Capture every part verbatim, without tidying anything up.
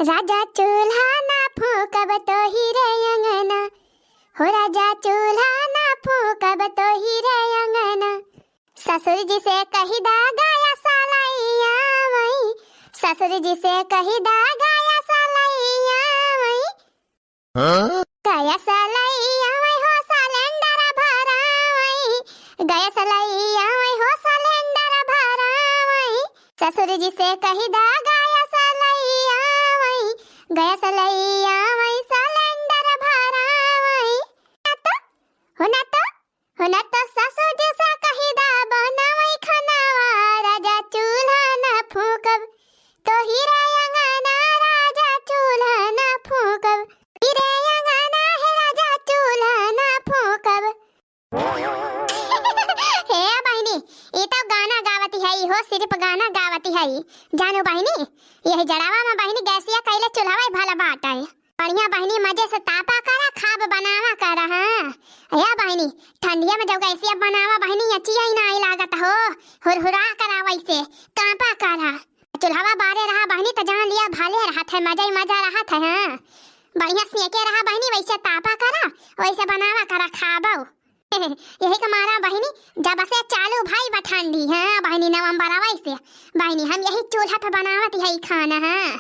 राजा चूल्हा ना फूँकब तोही रे अंगना, हो राजा चूल्हा ना फूँकब तोही रे अंगना। ससुर जी से कहि दा गैस लइ आवइ, ससुर जी से कहि दा गैस लइ आवइ। हाँ? गैस लइ आवइ हो सिलेंडर भरावइ, गैस लइ आवइ हो सिलेंडर भरावइ। ससुर जी से कहि दा गैस लइ आवइ, गैस लइ आवइ सिलेंडर भरावइ। ना तो, हो ना तो, हो ना तो ससुर जी से कहि दा बनावइ खानावा, राजा चूल्हा ना फूँकब तोही रे अंगना, राजा चूल्हा ना फूँकब, ई रे अंगना हे राजा चूल्हा ना फूँकब। हे बहिनी, ई तो गाना गावती है, ई हो सिर्फ गाना गावती है। जानो बहिनी, यही जड़ावा में बहिनी गैसिया कइले चूल्हा भला बाटइ। बढ़िया बहिनी मजे से तापा करा, खाब बनावा करा। हाँ, या बहिनी, ठंडिया में जब गैसिया बनावा बहिनी, अचिया ही नाहीं लागत हो, हुरहुरा करा वैसे, काँपा करा। चूल्हा बारे रहा बहिनी त जान लिया भले रहत है, मजा ही मजा रहत है। हाँ, बढ़िया सेके रहा बहिनी, वैसे तापा करा, वैसे बनावा करा, खाबो। यही के मारा बहिनी, जब से चालू भइ बा ठंडी, हाँ बहिनी, नवंबर आवे से बहिनी हम यही चूल्हा पे बनावत है खाना। हाँ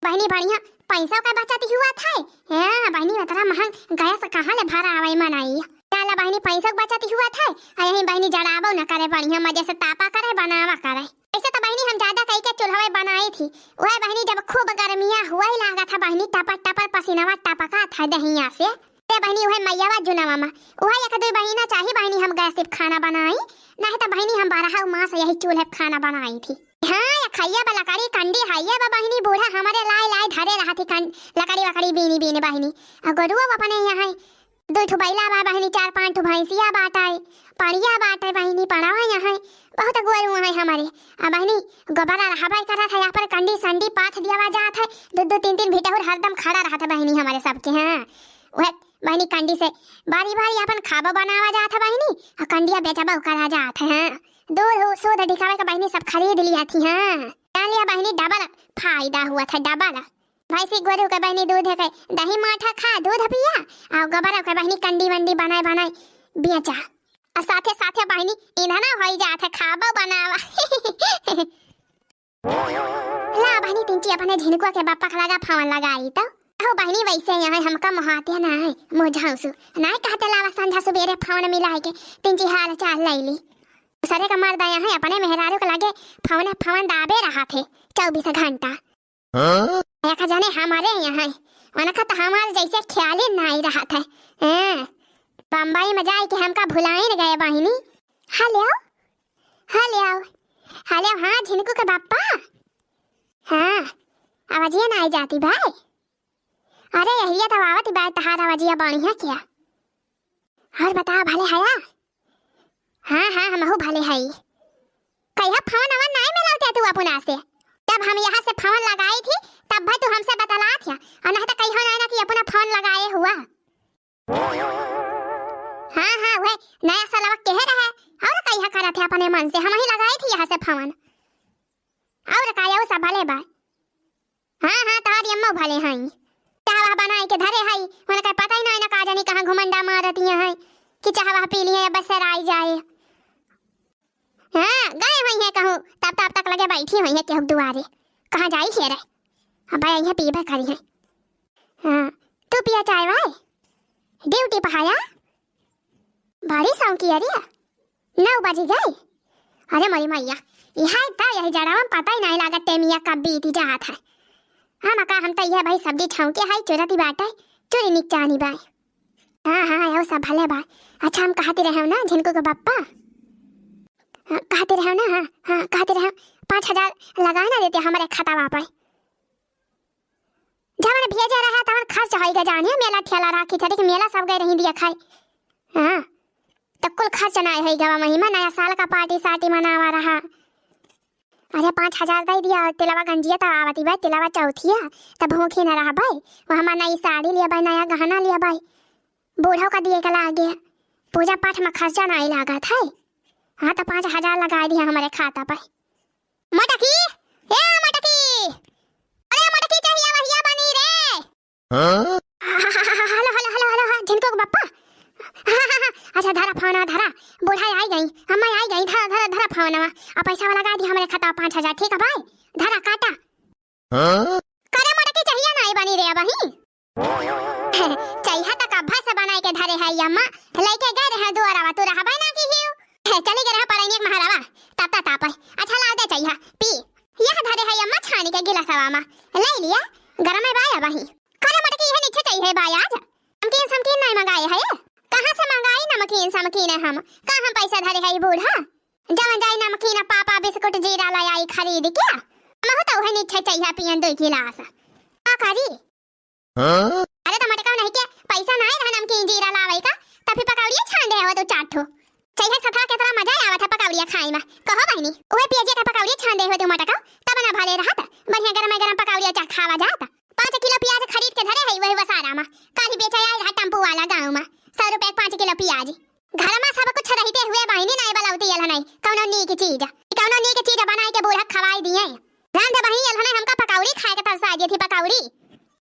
बहिनी, बढ़िया पैसा का बचत हुआ था। हाँ बहिनी, उतना महंग गैस कहाँ ले भरावइ मनई। चला बहिनी, पैसा का बचत हुआ था, आ यही बहिनी जड़ाबो न करे, बढ़िया मजे से तापा करे, बनावा करे। ऐसे तो बहिनी हम ज्यादा कई के चूल्हा बनाई थी, वह बहिनी जब खूब गर्मिया हुआ ही लागा था बहिनी, टपर टपर पसीनावा टपका था दहिया से, ते बहिनी उहे मइयावा जुनवा मा, उहे एक दुइ महीना चाही बहिनी हम गैस पे खाना बनाई, नाहीं त बहिनी हम बारह मास यही चूल्हे पे खाना बनाई थी। हाँ, या खइया बा लकड़ी कंडी हइये बा बहिनी, बूढ़ा हमरे लाइ लाइ धरे रहत ही कं-, लकड़ी वकड़ी बीनी बीनी बहिनी। आ गोरुआ अपने यहाँ दुइ ठो बैला बा बहिनी, चार पाँच ठो भैंसिया बाटइ, पड़िया बाटइ बहिनी, पड़वा यहाँ बहुत गोरू हैं हमरे। आ बहिनी, गोबरा रहबइ करत है, यहाँ पर कंडी संडी पाथ दियावा जात है, दो दो तीन तीन भिटहुर हरदम खड़ा रहत है बहिनी हमरे सबके। हाँ, वह बहिनी कंडी से बारी बारी अपन खाबो बनावा जात है बहिनी, आ कंडिया बेचबो करा जात है। हाँ, दूध हो, सोध दिखावे के बहिनी सब खरीद लिया थी। हाँ, जान लिया बहिनी, डबल फायदा हुआ था, डबल। भैंसी गोरू के बहिनी दूध के दही माठा खा, दूध पिया, आ गोबर के बहिनी कंडी वंडी बनाए बनाए बेचा। आ साथे साथे बहिनी ईंधना होई जात है, खाबो बनावा। ला बहिनी, तिनची अपने झिनकुआ के बप्पा के लगा फोन लगाई तो। हो बहिनी, वैसे यहाँ हमका मोहाते ना है, मुझाउसु। नाहीं कहते लावा संझा सुबेरे फोन मिलाए के, तिनची हाल चाल लैली। दूसरे का मर्द यहाँ है, अपने मेहरारू के लगे फोन, फोन दाबे रहत है चउबीस घंटा। हाँ? एक जने हमरे यहाँ, उनका तो हमार जैसे ख्याल ही नाहीं रहत है। हाँ, बम्बई में जाए के हमका भुलाइन गए बहिनी। हेलो, हेलो, हेलो, हाँ, झिनकू के बप्पा। हाँ, आवाजिया नाहीं जाती भाई। अरे, यहिया तो आवत बा तहार आवाजिया बढ़िया क्या? और बताओ, भले हया? हाँ, हाँ, हमहू भले हई। कहिया फोन अवन नाहीं मिलावते तू अपना से? जब हम यहाँ से फोन लगाई थी, तब भी तू हमसे बतलात है, और नहीं तो कहियो नाहीं ना कि अपना फोन लगाए हुआ। हाँ, हाँ, वह नया सालवा केहे रहे, और कहिया करत है अपने मन से, हमही लगाई थी यहाँ से फोन। और का, यहू सब भले बा? हाँ, हाँ, तोहार अम्मा भले हई। चाहवा बनाई के धरे हई, उनका पता ही ना, ना का जानी कहाँ घुमंडा मारत हियाँ हई कि चाहवा पी लिए, बस सर आई जाए। हाँ, गए हुई हैं कहूँ, तब, तब तक लगे बैठी हुई हैं केहू दुआरे। कहाँ जाई है रे? अब यहाँ पीबे करी हैं। हाँ, तू पिया चाय वाय? ड्यूटी पे हया? बड़ी सौंकी अरे, नौ बज गए। अरे मोरी मैया, यहाँ तो यही जड़ावा में पता ही नाहीं लागत टेमिया कब बीती जात है। हम का, हम तो यह भाई सब्जी छौंके है, चुरती बाटे, चुरी निचानी बाय। हाँ, हाँ, यहो सब भले बाय। अच्छा, हम कहते रहे ना झिनकू के बप्पा, हाँ, कहते रहे ना, हाँ, हाँ, कहते रहे, पाँच हजार लगाए ना देते हमारे खतावा पे। जवन भेजे रहा तवन खर्च होई गा जाने, मेला ठेला राखी थे, देख मेला सब गए रही दिया खाए। हाँ, तो कुल खर्च ना होई गवा महिमा, नया साल का पार्टी सार्टी मनावा रहा। अरे पाँच हजार दे दिया, तिलवा गंजिया तो आवती बा, तिलवा चौथिया, तब भूखी न रहा भाई। वो हमार नई साड़ी लिया भाई, नया गहना लिया भाई, बूढ़ो का दिए के लागे, पूजा पाठ में खर्चा नहीं लागत है। हाँ, तो पाँच हजार लगा दिया हमारे खाता पे। मटकी, ए मटकी, अरे मटकी चाहिए वहिया धरा फोनवा, धरा। बूढ़ा आई गई, अम्मा आई गई, धरा, धरा, धरा फोनवा। अब पैसा वाला लगा दी हमरे खाता पाँच हजार, ठीक है भाई? धरा, काटा। हाँ? करे मोटकी, चाहिया नाई बनी रे अबही। चाहिया त कब्बा से बनाई के धरे है अम्मा, लइके गए रहे दुआरवा, तू रहबे ना की हियो। चली गए रहे पड़ैनिक महरवा, तब तक तापे। अच्छा लाव दे चाहिया, पी। यह धरे है अम्मा छानी के गिलासवा मा, ले लिया, गरम है बाय अबही। करे मोटकी, यह नीचे चाहिए बाय आज। नमकीन समकीन नाई मंगाए है, कहाँ से मंगाई नमकीन समकीन हम, का हम पैसा धरे है बूढ़ा? जवन जाई नमकीन पापा बिस्कुट जीरा ले आई खरीद के, महू तो उहे नीचे चाहिया पियन दो गिलास। का करी? हाँ? अरे त मोटका नहीं के पैसा नाई रहा नमकीन जीरा लावे का, त फिर पकौड़िया छान दे हवा तू चार ठो। चाहिए सथवा केतना मजा आवत है पकौड़िया खाए में। कहो बहिनी, उहे पियजिया के पकौड़िया छान दे हो तू मोटका, तब ना भले रहत। बढ़िया गरम गरम पकौड़िया चा खावा जात। पाँच किलो पियाज खरीद के धरे है वही वसारा मा, काली बेचा आए रहा टेम्पू वाला गाँव मा, सौ रुपया के पाँच किलो पियाज। घर मा सब कुछ रहते हुए बहिनी नाई बलौती अल्हनई कौनो नीक चीज, कौनो नीक चीज बनाई के बूढ़ा खवाई दिए। रांधे बहिनी अल्हनई हमका पकौड़ी खाए के तरसा दिए थी पकौड़ी।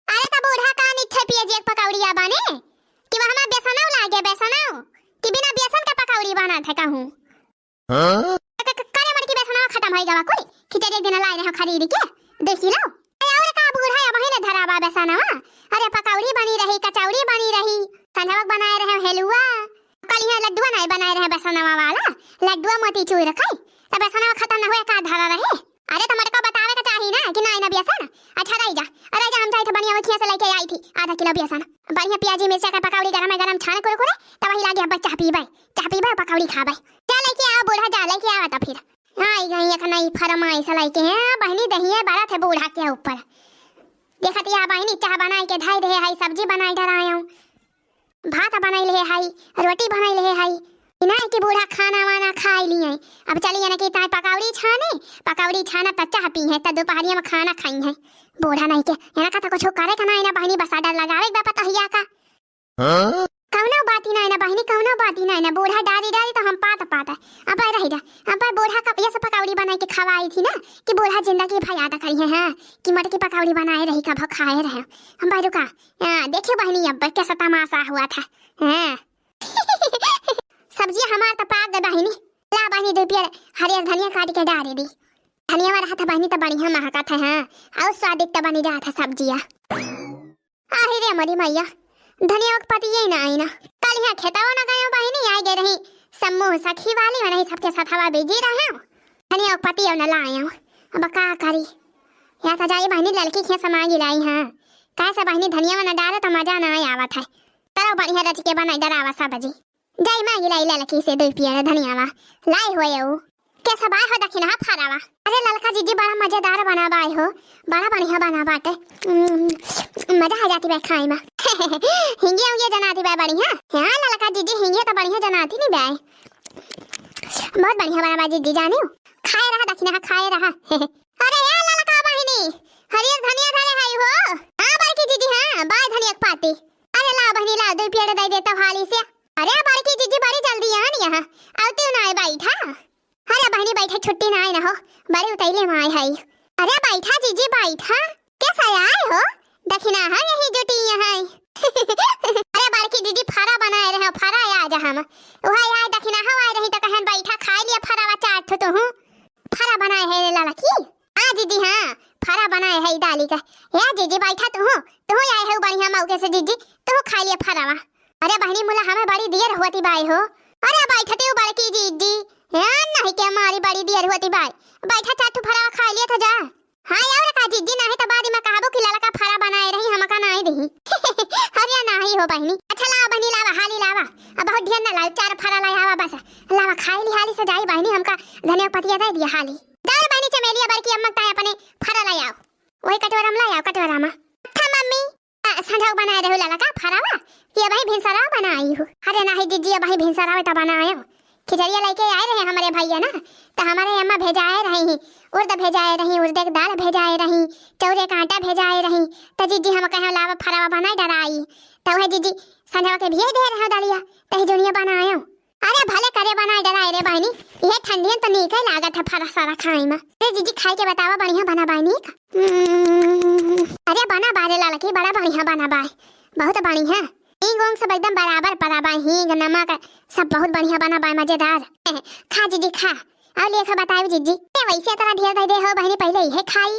अरे त बूढ़ा का निच्छे पियजिया के पकौड़िया बने कि वहाँ मा बेसनौ लागे, बेसनौ, कि बिना बेसन के पकौड़ी बनत है कहूँ। हाँ? क-, क-, करे मोटकी बेसनवा खतम होई गवा कोई? खिचड़ी एक दिन लाए रहे खरीद के, देखी लो। अरे और का बूढ़ा अबही ले धरा बा बेसनवा? अरे पकौड़ी बनी रही, कचौड़ी बनी रही, संझवक बनाए रहे हेलुआ, कल यहाँ लड्डुआ नाई बनाए रहे बेसनवा वाला, लड्डुआ मोतीचूर खाई, त बेसनवा खतम न हुए का धरा रहे? अरे त मोटका बतावे का चाही ना कि नाई ना बेसन। अच्छा रह जा, रह जा, हम जाई थे बनिया उठिया से लेके आई थी आधा किलो बेसन, बढ़िया पियाजी मिर्चा के पकौड़ी गरम गरम छान कुरकुरे, तब वही लागे अब चाह पीबे। चाह पीबे, पकौड़ी खाबे। जा लेके आवा बूढ़ा, जा लेके आवा त फिर। आई गई एक नई फरमाइश लेके, हैं बहिनी, दहिए बरत है बूढ़ा के ऊपर। देखत या बहिनी, चाह बनाई के धई रहे हई, सब्जी बनाई डरायो, भात बनाई ले हई, रोटी बनाई ले हई। इना है कि बूढ़ा खाना वाना खाई लिए। अब चलिए ना कि ताई पकौड़ी छाने, पकौड़ी छाना त चाह पी है, त दोपहरिया में खाना खाई है। बूढ़ा नहीं के, इना का त कुछ करे का ना, इना बहिनी बस order लगावे बा पतोहिया का। हाँ? कौनो बाती नाई ना बहिनी, कौनो बाती नाई ना। बूढ़ा डारी डारी तो हम पात पात है। अब रही जा, अब बूढ़ा का ये सब पकौड़ी बनाई के खवाई थी ना कि बूढ़ा जिंदगी भर याद करी है, हाँ, कि मोटकी पकौड़ी बनाए रही, कब खाए रहे। हम भाई रुका, हाँ, देखियो बहिनी अब कैसा तमाशा हुआ था। हाँ। सब्जी हमार त पाक गए बहिनी। ला बहिनी, दो पेड़ हरियर धनिया काट के डारे दी। धनिया में रहा था बहिनी त बढ़िया महका था, हाँ, और स्वादिष्ट बनी जात है सब्जिया। आही रे मोरी मैया, धनिया के पतिये ना आई ना। कल यहाँ खेतवा ना गयो बहिनी, आ गए रही समूह सखी वाली, वही सबके सथवा busy रहे। धनिया के पतिये ना लायो, अब का करी? या तो जाई बहिनी ललकी खेत से मांगी लाई, हाँ। कैसे बहिनी धनिया में ना डाले तो मजा ना आवत है। चलो बढ़िया रच के बनाई डरावा सब्जी। जाई मांगी लाई ललकी से दो पेड़ धनियावा। लाई होए ऊ। कैसा बाय हो दखिनहा फरावा? अरे ललका जीजी बड़ा मजेदार बना बाय हो, बड़ा बढ़िया बना बाटे। उम्म, मजा आ जाती बाय खाए में। हिंगिया उंगिया जनाती बाय बढ़िया। हाँ ललका जीजी हिंगिया तो बढ़िया जनाती नहीं बाय। बहुत बढ़िया बना बाय जीजी जानियो। खाए रहा दखिनहा खाए रहा। अरे ए ललका बहिनी, हरियर धनिया धरे हई हो। हाँ बड़की जीजी, हाँ, बाय धनिया के पाती। अरे ला बहिनी ला, दो पेड़ दे देता हाली से। अरे बड़की जीजी बड़ी जल्दी आन यहाँ, आवती ना आए बैठा। अरे बहिनी बैठा, छुट्टी ना आए ना हो, बड़ी उतैले में आए हई। अरे बैठा जीजी बैठा, कैसा आए हो? दखिनहा यही जुटी यहाँ। अरे बड़की जीजी फरा बनाए रहे, फरा आज हम। वही आए दखिनहा आए रही तो कहन बैठा खाए लिया फरावा चार ठो तो हूँ। फरा बनाए है रे ललकी। हाँ जीजी, हाँ, फरा बनाए है डाली का। या जीजी, बैठा तू हो, तू आए है बढ़िया मौके से जीजी, तू खा लिए फरावा। अरे बहिनी, मुला हमें बड़ी देर होती बाय हो। अरे बैठते हो बड़की जीजी, या नहीं के मारी बड़ी देर होती बाय। बैठा, चार ठो फरावा खा लिए तो जा। हाँ, और का जीजी, नहीं तो बाद में कहबो कि ललका फरा बनाए रही, हमका नहीं दही। अरे नहीं हो बहिनी। अच्छा लावा बहिनी, लावा, हाली लावा। अब बहुत ढेर ना लाओ, चार फरा लाया आवा बस। लावा, खाई ली हाली से जाई बहिनी, हमका धनिया पतिया दे दिया हाली। दौड़ बहिनी चमेलिया बड़की अम्मा ताई अपने फरा ले आओ। वही कटोरा में ले आओ, कटोरा में। था मम्मी, आ, संझा बनाए रहो ललका फरावा, कि अबही भिनसरावा बनाई हो। अरे नाही जीजी, अबही भिनसरावा त बनायो। खिचड़िया लेके आए रहे हमरे भैया ना, त हमरे अम्मा भेजाए रही, उर्द भेजाए रही, उर्द के दाल भेजाए रही, चौरे का आटा भेजाए रही। त जीजी हम कहे लावा फरावा बनाए डराई, त वह जीजी संझवा के भेज दे रहे दलिया, तही दुनिया बनायो। अरे भले करे बनाए डराए रे बहिनी, ये ठंडियन तो नीक ही लागत है फरा सारा खाए में। अरे जीजी खाए के बतावा, बढ़िया बना बाय नीक? हम्म, अरे बना बाय रे ललकी, बड़ा बढ़िया बना बाय, बहुत बढ़िया। हींग ओंग सब एकदम बराबर पड़ा बा, हींग, नमक, सब बहुत बढ़िया बना बा, मजेदार। खा जिज्जी, खा। अउ लेखा बताई जिज्जी, ए, वैसे इतना ढेर दे दे हो बहिनी, पहिले इहे खाई।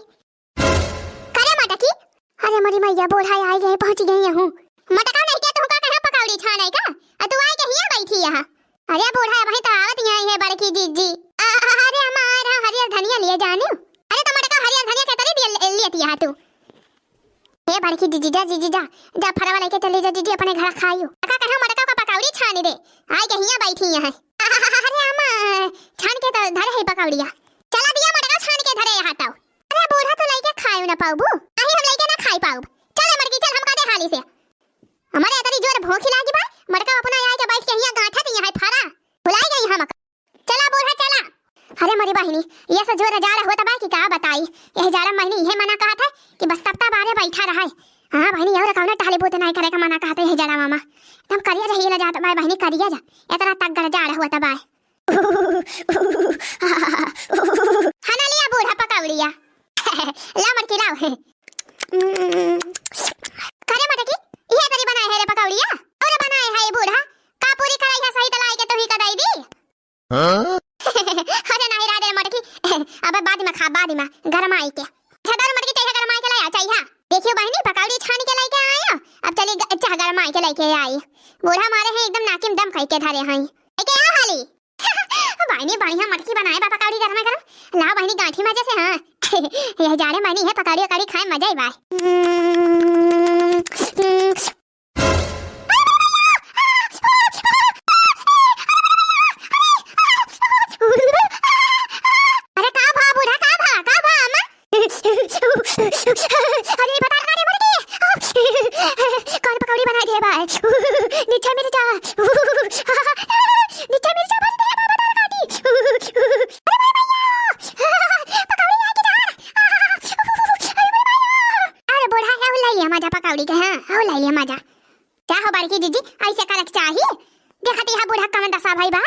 करे मटकी, अरे मोरी मैया, बूढ़ा आई गए, पहुँच गई हूँ। मटका नहीं के तुमका कहाँ पकौड़ी छाने का? आ तू आई के हियाँ बैठी यहाँ। अरे बूढ़ा, अबहीं तो आवत ही आई है बड़की जिज्जी। आ, अरे अम्मा, आ रहा हरियर धनिया लिए जानू। अरे तो मटका हरियर धनिया के तरी दिए ले, लिए तिया तू। हे बड़की जिज्जी, जा जिज्जी, जा, जा फरवा लेके चली जा जिज्जी, अपने घर खाइयो। मटका कहाँ, मटका का पकौड़ी छानी दे, आई के हियाँ बैठी यहाँ। अरे अम्मा, छान के तो धरे है पकौड़िया। चला दिया मटका छान के धरे यहाँ तो। अरे बूढ़ा तो लइके खाए ना पाउबू, नहीं हम लइके ना खाई पाउब। चल मटकी चल, हम का दे हाली से। हमारे अतरी जोर भूख लागी बा, मटका अपना आए के बैठ के हियाँ गांठा के यहाँ फरा। भुलाई गई हम। चला बूढ़ा चला। अरे मोरी बहिनी, ये से जोर जाड़ होत बा कि का बताई। यह जाड़ा महीने इहे मना कहत है कि बस तपता बारे बैठा रहे। हाँ बहिनी, और कौनो टहले बूते नहीं करे का मना कहत है यह जाड़ा मामा। तुम करिया जा, हिला जात बा बहिनी, करिया जा। इतना तगड़ जाड़ होत बा। हना लिया बूढ़ा पकौड़िया। लाओ मटकी लाओ। करे मटकी, इहे तरी बनाए है रे पकौड़िया? और बनाए है ये बूढ़ा? का पूरी कढ़ाई है सही तलाई के तुही का दई दी? हाँ? अरे नहीं राधे मटकी, अबे बाद में खा, बाद में, गरमाई के। अच्छा दर मटकी चाहिए, गरमाई के लाया चाहिए। देखियो बहिनी, पकौड़ी छान के लेके आया, अब चली ग-, चाह गरमाई के लेके आई। बूढ़ा मारे हैं एकदम नाकिम दम कई के धरे हैं। लेके आ हाली। बहिनी बढ़िया मटकी बनाए बा पकौड़ी गरमा गरम। लाओ बहिनी गांठी मजे से, हाँ। यह जाड़े महीने है पकौड़ी उकौड़ी खाए मजा ही बा। अरे का भा बूढ़ा, का भा, का भा अम्मा? अरे बता ना रे मर गए। कौन पकौड़ी बना दे बा? नीचे मिर्चा, नीचे मिर्चा भर दे बा, बता ना काटी। अरे मोरे भैया, पकौड़ी आके जा। अरे मोरे भैया। अरे बूढ़ा, हो ले लिया मजा पकौड़ी के, हाँ, हो ले लिया मजा। का हो बड़की जिज्जी, ऐसे करक चाही? देखत यहाँ बूढ़ा कवन दशा भई बा।